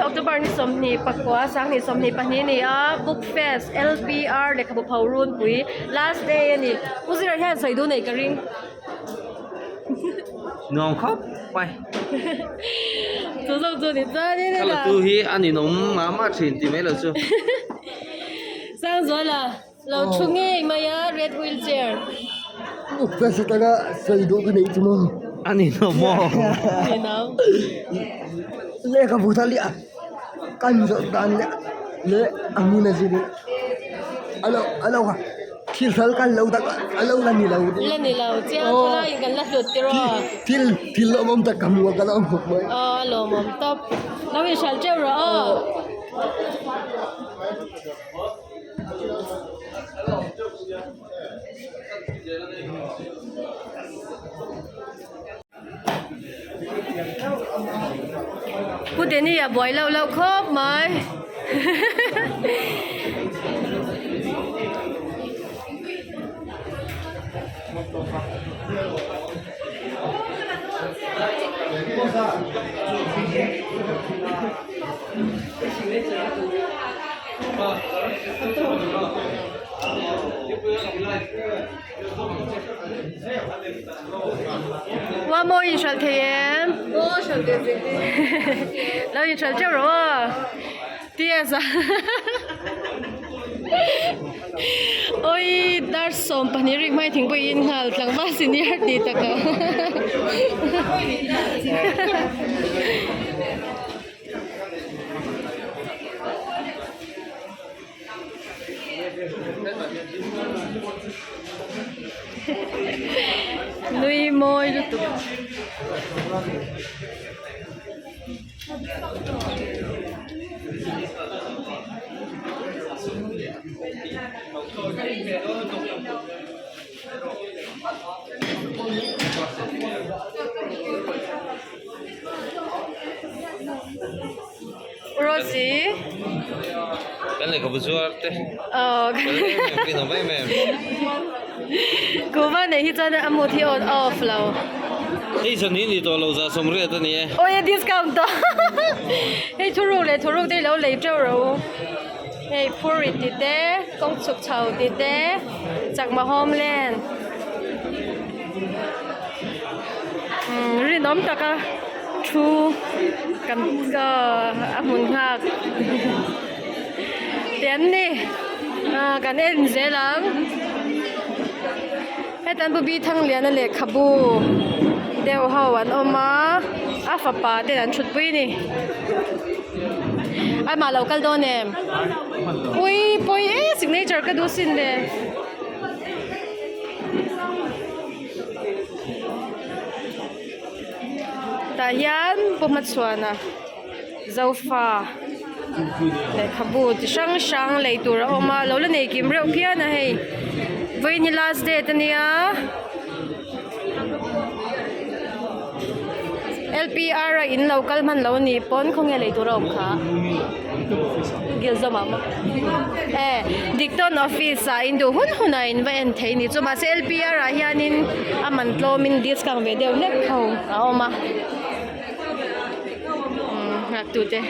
October ni 24 sanghnih 22 a ni a book fest LPR lehkhabu pho runpui last day a ni u zira hian sawi duh neih ka ring. Nuam khawp mai. Chu zawk chu ni chuan in Ka latu hi a ninawm mah mah thin ti mai lo chu. Sangzuala lo thu ngei mai a red wheel chair. Book fest atanga sawi duh ka neih chu maw. A ninawm maw. Ninawm. Lehkhabu thar hi a kan zawh dan leh leh a hmun a zir in a lo a lo Thil hralh kan lo tak a lo la ni lo. La ni lo chiang khawlai in kan la hlut tiraw. Thil thil lawmawm tak ka hmu a ka lawm khawp mai. Aw a lawmawm tawp. Lo in hralh teuh rawh aw. Pu Danny a buai loh loh khawp mai Ua mawi in hralh thei em? Lo in hralh teuh rawh aw TS a Awii dar 12 rik hmai thingpui in nghal tlangval senior tih takah Nui mawi lutuk. Rosie. Kan lehkhabu zuar te. Aw. Kan em em em. Kuhva nei hi chuan a mood hi on off lo. Hei zan hi ni tawh lo za 80 a ni e. Awi a discount tawh. Hei thuruk leh thuruk te hi lo lei teuh rawh u. Hei phurit ti te kawng chhuk chho ti te chakma homeland. Umm rinawm taka thu kan a hmun nghak te an ni ah kan en zel ang heta an bubi Thangliana lehkhabu deuh ho an awm a a fapa ten an thutpui a ni amah lo kal dawn em ui pawi e signature ka duh sin le. Tah hian Pu Hmachhuana Zofa lehkhabu chi hrang hrang lei tur a awm a lo la nei kim reuh phian a hei vawiin hi last date ania L P R a in lo kal hman lo anih pawn khawnge lei tur a awm kha. Gilzawm ah maw e Diktawn office ah in duh hun hun ah in va en thei ni chu mahse L P R ah hianin a man tlawm in discount ve deuh hlek ho a awm a umm nghak tu te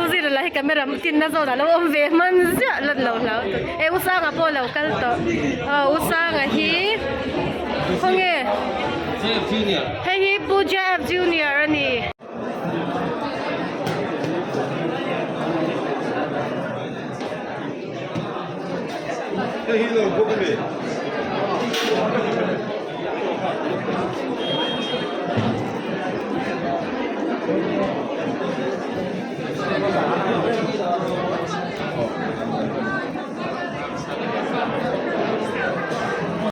u zira lah hi camera tin na zawn ah lo awm ve hman ziah lan lo hlau tawh e u sanga pawh a lo kal tawh aw u sanga hi khawnge. Hei hi Pu JF Junior a ni.